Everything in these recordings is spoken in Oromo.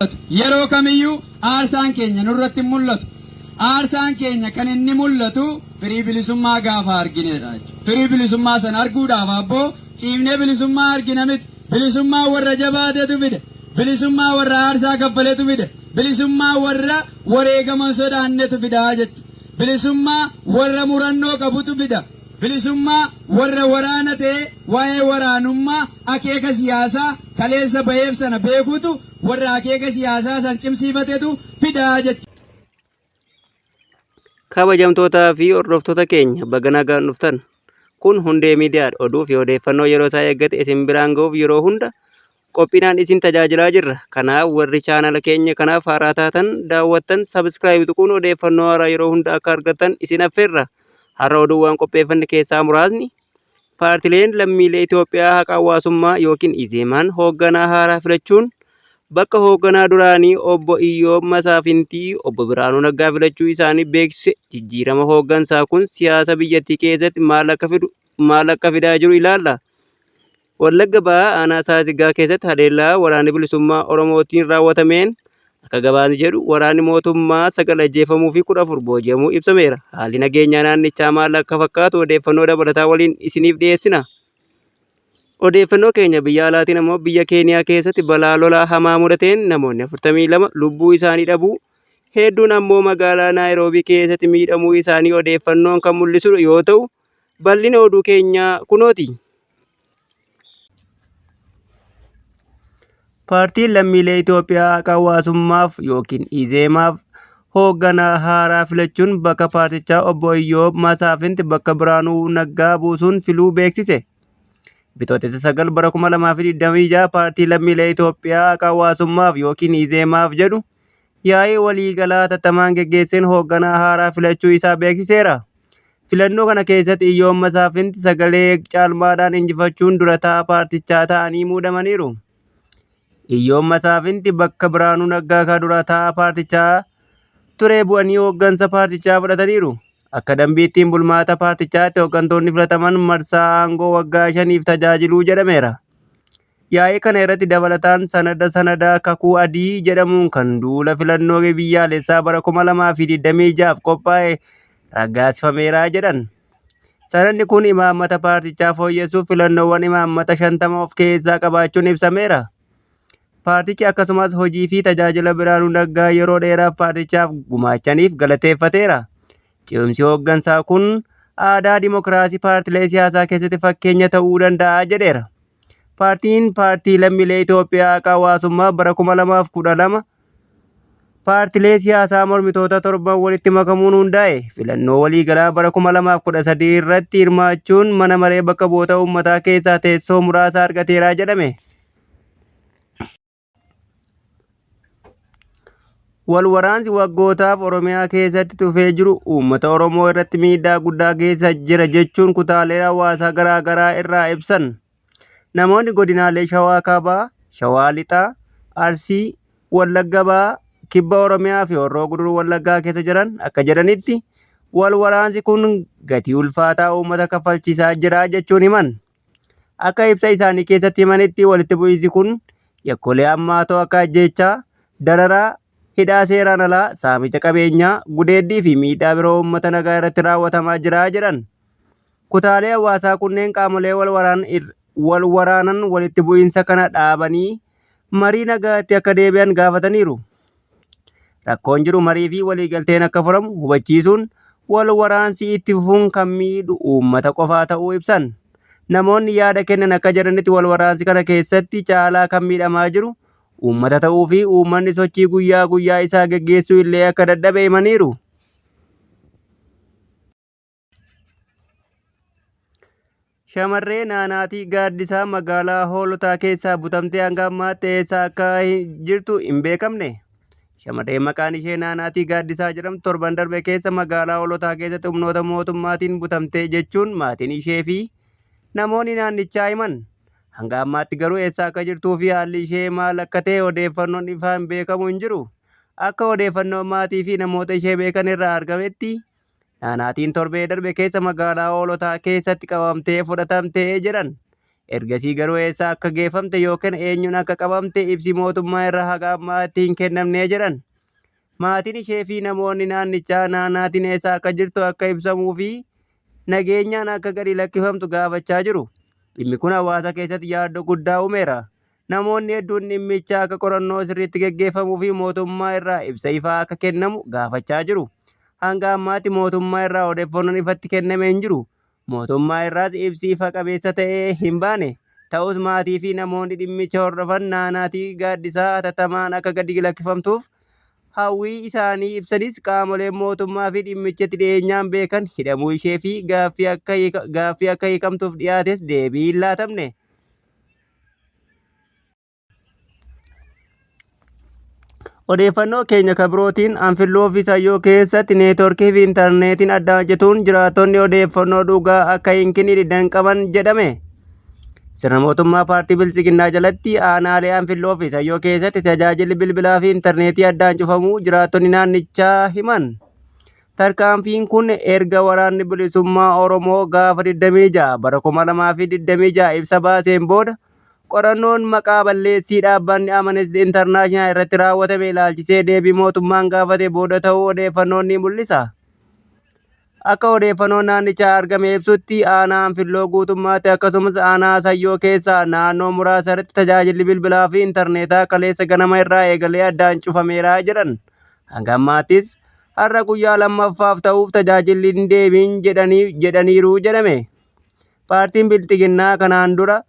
Yeroo kamiyyuu aarsaan keenya nurratti hin mul'atu. Aarsaan keenya kan inni mul'atu firii bilisummaa gaafa argineedha. Firii bilisummaa sana arguudhaaf abboo ciifnee bilisummaa argina miti. Bilisummaa warra jabaatetu fida. Bilisummaa warra aarsaa kaffaletu fida. Bilisummaa warra wareegama sodaannetu fida jechuudha. Bilisummaa warra murannoo qabutu fida. Bilisummaa warra waraana ta'ee waa'ee waraanummaa akeeka siyaasaa kaleessa baheef sana beekutu warra akeeka siyaasaa san cimsiifatetu fida jechuudha. Kabajamtootaa fi hordoftoota keenya baga nagaan dhuftan. Kun Hundee Miidiyaadha. Oduu fi odeeffannoo yeroo isaa eeggate isin biraan ga'uuf yeroo hunda qophiidhaan isin tajaajilaa jirra. Kanaaf warri chaanala keenya kanaaf haaraa taatan daawwattan sabiskiraayib tuquun odeeffannoo haaraa yeroo hunda akka argattan isin affeerra. Har'a oduuwwan qopheeffanne keessaa muraasni paartileen lammiilee Itoophiyaa haqa hawaasummaa yookiin Izeemaan hoogganaa haaraa filachuun bakka hoogganaa duraanii obbo Iyyoob Masaafintii obbo Birhaanuu Naggaa filachuu isaanii beeksise. Jijjiirama hooggansaa kun siyaasa biyyattii keessatti maal akka fidu maal akka fidaa jiru ilaalla. Wallagga Bahaa aanaa Saasiggaa keessatti haleellaa waraanni bilisummaa Oromootiin raawwatameen akka gabaasni jedhu waraanni mootummaa 9 ajjeefamuu fi 14 booji'amuu ibsameera. Haalli nageenyaa naannichaa maal akka fakkaatu odeeffannoo dabalataa waliin isiniif dhiyeessina. Odeeffannoo keenya biyya alaatiin ammoo biyya Keeniyaa keessatti balaa lolaa hamaa mudateen namoonni 42 lubbuu isaanii dhabuu hedduun ammoo magaalaa Naayiroobii keessatti miidhamuu isaanii odeeffannoon kan mul'isu yoo ta'u bal'ina oduu keenyaa kunooti. Paartiin lammiilee Itoophiyaa haqa hawaasummaaf yookiin Izeemaaf hoogganaa haaraa filachuun bakka paartichaa obbo Iyyoob Masaafinti bakka Biraanuu Naggaa buusuun filuu beeksise. Bitootessa 9 bara 2026 paartii lammiilee Itoophiyaa haqa hawaasummaaf yookiin Izeemaaf jedhu yaa'ii waliigalaa hatattamaan geggeesseen hoogganaa haaraa filachuu isaa beeksiseera. Filannoo kana keessatti Iyyoob Masaafinti sagalee caalmaadhaan injifachuun durataa paartichaa ta'anii muudamaniiru. Iyyoob Masaafinti bakka Biraanuu Naggaa ka durataa paartichaa ture bu'anii hooggansa paartichaa fudhataniiru. Akka dambii ittiin bulmaata paartichaatti hooggantoonni filataman marsaa aangoo waggaa shaniif tajaajiluu jedhameera. Yaa'ii kana irratti dabalataan sanada sanada kakuu adii jedhamuun kan duula filannoo biyyaalessaa bara 2026f qophaa'e raggaasifameera jedhan. Sanadni kun imaammata paartichaa fooyyessuuf filannoowwan imaammata 50 of keessaa qabaachuun ibsameera. Paartichi akkasumas hojii fi tajaajila Birhaanuu Naggaa yeroo dheeraaf paartichaaf gumaachaniif galateeffateera. Ce'umsi hooggansaa kun aadaa dimokiraasii paartilee siyaasaa keessatti fakkeenya ta'uu danda'a jedheera. Paartiin Paartii Lammiilee Itoophiyaa Haqa Hawaasummaa bara 2012 paartilee siyaasaa mormitoota torban walitti makamuun hundaa'e. Filannoo waliigalaa bara 2013 irratti hirmaachuun mana maree bakka bu'oota uummataa keessaa teessoo muraasa argateera jedhame. Wal waraansi waggootaaf Oromiyaa keessatti tufee jiru uummata Oromoo irratti miidhaa guddaa geessisaa jira jechuun kutaalee hawaasaa garaa garaa irraa ibsan. Namoonni godinaalee Shawaa Kaabaa, Shawaa Lixaa, Arsii, Wallagga Bahaa, Kibba Oromiyaa fi Horroo Guduruu Wallaggaa keessa jiran akka jedhanitti wal waraansi kun gatii ulfaataa uummata kaffalchiisaa jira jechuun himan. Akka ibsa isaanii keessatti himanitti walitti bu'iinsi kun yakkolee hammaatoo akka ajjeechaa, dararaa, hidhaa seeraan alaa, saamicha qabeenyaa, gudeeddii fi miidhaa biroo uummata nagaa irratti raawwatamaa jira jedhan. Kutaalee hawaasaa kunneen qaamolee wal waraanan walitti bu'iinsa kana dhaabanii marii nagaatti akka deebi'an gaafataniiru. Rakkoon jiru marii fi waliigalteen akka furamu hubachiisuun wal waraansi itti fufuun kan miidhu uummata qofaa ta'uu ibsan. Namoonni yaada kennan akka jedhanitti wal waraansi kana keessatti caalaa kan miidhamaa jiru uummata ta'uu fi uummanni sochii guyyaa guyyaa isaa geggeessuu illee akka dadhabe himaniiru. Shamarree Naanaatii Gaaddisaa magaalaa Hoolotaa keessaa butamtee hanga ammaatti eessa akka jirtu hin beekamne. Shamarreen maqaan ishee Naanaatii Gaaddisaa jedhamtu torban darbe keessa magaalaa Hoolotaa keessatti humnoota mootummaatiin butamte jechuun maatiin ishee fi namoonni naannichaa himan. Hanga ammaatti garuu eessa akka jirtuu fi haalli ishee maal akka ta'e odeeffannoon ifaan beekamu hin jiru. Akka odeeffannoo maatii fi namoota ishee beekan irraa argametti Naanaatiin torbee darbe keessa magaalaa Hoolotaa keessatti qabamtee fudhatamte jedhan. Ergasii garuu eessa akka geeffamte yookiin eenyuun akka qabamte ibsi mootummaa irraa haga ammaatti hin kennamne jedhan. Maatiin ishee fi namoonni naannichaa Naanaatiin eessa akka jirtu akka ibsamuu fi nageenyaan akka gadi lakkifamtu gaafachaa jiru. Dhimmi kun hawaasa keessatti yaaddoo guddaa uumeera. Namoonni hedduun dhimmicha akka qorannoo sirriitti geggeeffamuu fi mootummaa irraa ibsa ifaa akka kennamu gaafachaa jiru. Hanga ammaatti mootummaa irraa odeeffannoon ifatti kenname hin jiru. Mootummaa irraas ibsi ifa qabeessa ta'e hin baane. Ta'us maatii fi namoonni dhimmicha hordofan Naanaatii Gaaddisaa hatattamaan akka gadi lakkifamtuuf hawwii isaanii ibsanis qaamoleen mootummaa fi dhimmichatti dhiyeenyaan beekan hidhamuu ishee fi gaaffii akka hiikamtuuf dhiyaates deebii hin laatamne. Odeeffannoo keenya kan birootiin Anfilloo fi Sayyoo keessatti neetworkii fi intarneetiin addaan cituun jiraattonni odeeffannoo dhugaa akka hin kennine danqaman jedhame. Sirna mootummaa paartii Biltsiginnaa jalatti aanaalee Anfilloo fi Sayyoo keessatti tajaajilli bilbilaa fi intarneetii addaan cufamuu jiraattonni naannichaa himan. Tarkaanfiin kun erga waraanni bilisummaa Oromoo gaafa 26 bara 2026 ibsa baaseen booda qorannoon maqaa balleessii dhaabbanni Amnesty International irratti raawwatame ilaalchisee deebii mootummaan gaafate booda ta'uu odeeffannoon ni mul'isa. Akka odeeffannoon naannichaa argame ibsutti aanaa Anfilloo guutummaatti akkasumas aanaa Sayyoo keessaa naannoo muraasa irratti tajaajilli bilbilaa fi intarneetaa kaleessa ganama irraa eegalee addaan cufameera jedhan. Hanga ammaattis har'a guyyaa lammaffaaf ta'uuf tajaajilli hin deebiin jedhaniiru jedhame. Paartiin Bilxiginnaa kanaan dura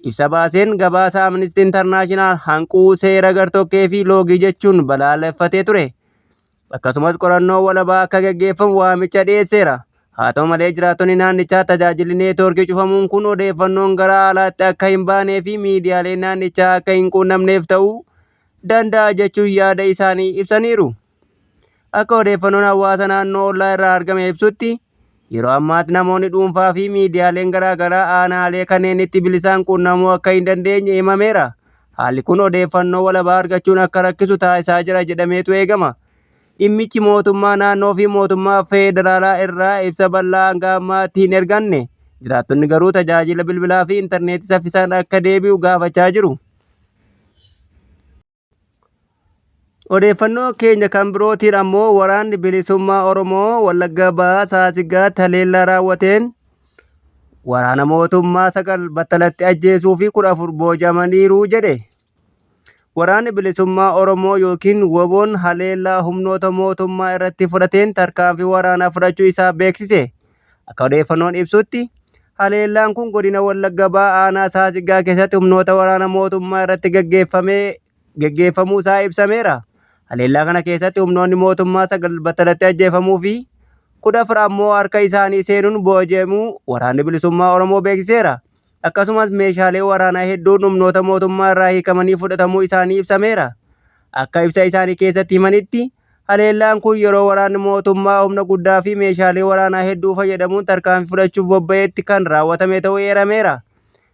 ibsa baaseen gabaasa Amnesty International hanquu seera gartokkee fi loogii jechuun balaaleffatee ture. Akkasumas qorannoo walabaa akka gaggeeffamu waamicha dhiyeesseera. Haa ta'u malee jiraattonni naannichaa tajaajilli neetwoorkii cufamuun kun odeeffannoon gara alaatti akka hin baanee fi miidiyaaleen naannichaa akka hin quunnamneef ta'uu danda'a jechuun yaada isaanii ibsaniiru. Akka odeeffannoon hawaasa naannoo ollaa irraa argame ibsutti yeroo ammaatti namoonni dhuunfaa fi miidiyaaleen garaagaraa aanaalee kanneenitti bilisaan quunnamuu akka hin dandeenye himameera. Haalli kun odeeffannoo walabaa argachuun akka rakkisu taasisaa jira jedhameetu eegama. Dhimmichi mootummaa naannoo fi mootummaa federaalaa irraa ibsa bal'aa hanga ammaatti hin erganne. Jiraattonni garuu tajaajila bilbilaa fi intarneetii saffisaan akka deebi'u gaafachaa jiru. Odeeffannoo keenya kan birootiin ammoo waraanni bilisummaa Oromoo Wallagga Bahaa Saasiggaatti haleellaa raawwateen waraana mootummaa 9 battalatti ajjeesuu fi 14 booji'amaniiru jedhe. Waraanni Bilisummaa Oromoo yookiin WBOn haleellaa humnoota mootummaa irratti fudhateen tarkaanfii waraanaa fudhachuu isaa beeksise. Akka odeeffannoon ibsutti, haleellaan kun godina Wallagga Bahaa aanaa Saasiggaa keessatti humnoota waraana mootummaa irratti geggeeffamuu isaa ibsameera. Haleellaa kana keessatti humnoonni mootummaa 9 battalatti ajjeefamuu fi 14 ammoo harka isaanii seenuun booji'amuu Waraanni Bilisummaa Oromoo beeksiseera. Akkasumas meeshaalee waraanaa hedduun humnoota mootummaa irraa hiikamanii fudhatamuu isaanii ibsameera. Akka ibsa isaanii keessatti himanitti, haleellaan kun yeroo waraanni mootummaa humna guddaa fi meeshaalee waraanaa hedduu fayyadamuun tarkaanfii fudhachuuf bobba'etti kan raawwatame ta'uu eerameera.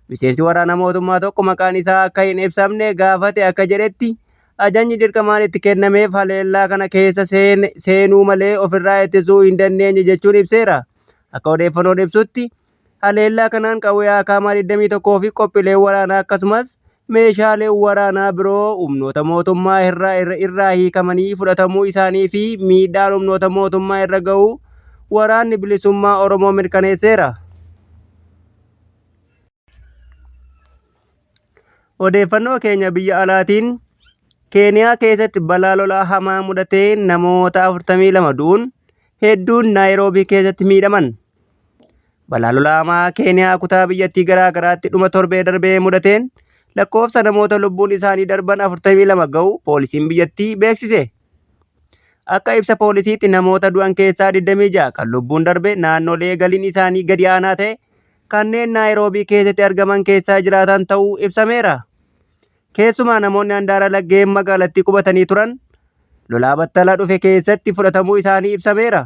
Miseensi waraana mootummaa tokko maqaan isaa akka hin ibsamne gaafate akka jedhetti, ajajni dirqamaan itti kennameef haleellaa kana keessa seenuu malee ofirraa ittisuu hin dandeenye jechuun ibseera. Akka odeeffannoon ibsutti, Haleellaa kanaan qawwee AKM 21 fi qophiileen waraanaa akkasumas meeshaaleen waraanaa biroo humnoota mootummaa irraa hiikamanii fudhatamuu isaanii fi miidhaan humnoota mootummaa irra ga'uu Waraanni Bilisummaa Oromoo mirkaneesseera. Odeeffannoo keenya biyya alaatiin Keeniyaa keessatti balaa lolaa hamaa mudateen namoota 42 du'uun hedduun Naayiroobii keessatti miidhaman. Balaa lolaa hamaa Keeniyaa kutaa biyyattii garaa garaatti dhuma torbee darbee mudateen lakkoofsa namoota lubbuun isaanii darban 42 ga'uu poolisiin biyyattii beeksise. Akka ibsa poolisiitti namoota du'an keessaa 26 kan lubbuun darbe naannolee galiin isaanii gadi aanaa ta'e kanneen Naayiroobii keessatti argaman keessaa jiraatan ta'uu ibsameera. Keessumaa namoonni handaara laggeen magaalattii qubatanii turan lolaa battala dhufe keessatti fudhatamuu isaanii ibsameera.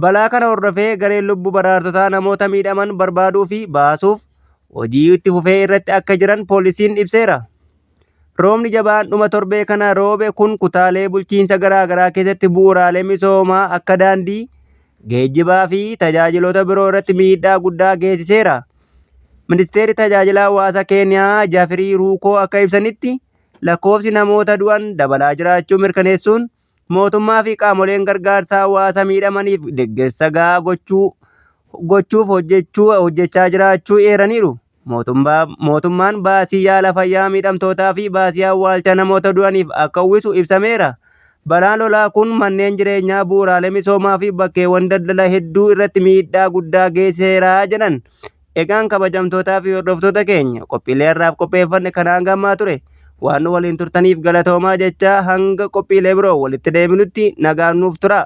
Balaa kana hordofee gareen lubbu baraartotaa namoota miidhaman barbaaduu fi baasuuf hojii itti fufee irratti akka jiran poolisiin ibseera. Roobni jabaan dhuma torbee kana roobe kun kutaalee bulchiinsa garaa garaa keessatti bu'uuraalee misoomaa akka daandii, geejjibaa fi tajaajiloota biroo irratti miidhaa guddaa geessiseera. Ministeerri Tajaajila Hawaasa Keeniyaa Jaafirii Ruukoo akka ibsanitti lakkoofsi namoota du'an dabalaa jiraachuu mirkaneessuun mootummaa fi qaamoleen gargaarsaa hawaasa miidhamaniif deeggarsa gahaa gochuu gochuuf hojjechuu hojjechaa jiraachuu eeraniiru. Mootummaan baasii yaala fayyaa miidhamtootaa fi baasii awwaalcha namoota du'aniif akka uwwisu ibsameera. Balaan lolaa kun manneen jireenyaa, bu'uuraalee misoomaa fi bakkeewwan daldala hedduu irratti miidhaa guddaa geessiseera jedhan. Egaan kabajamtootaa fi hordoftoota keenya qophiilee har'aaf qopheeffanne kanaan gammaa ture. Waan nu waliin turtaniif galatoomaa jechaa hanga qophiilee biroo walitti deebinutti nagaan nuuf tura.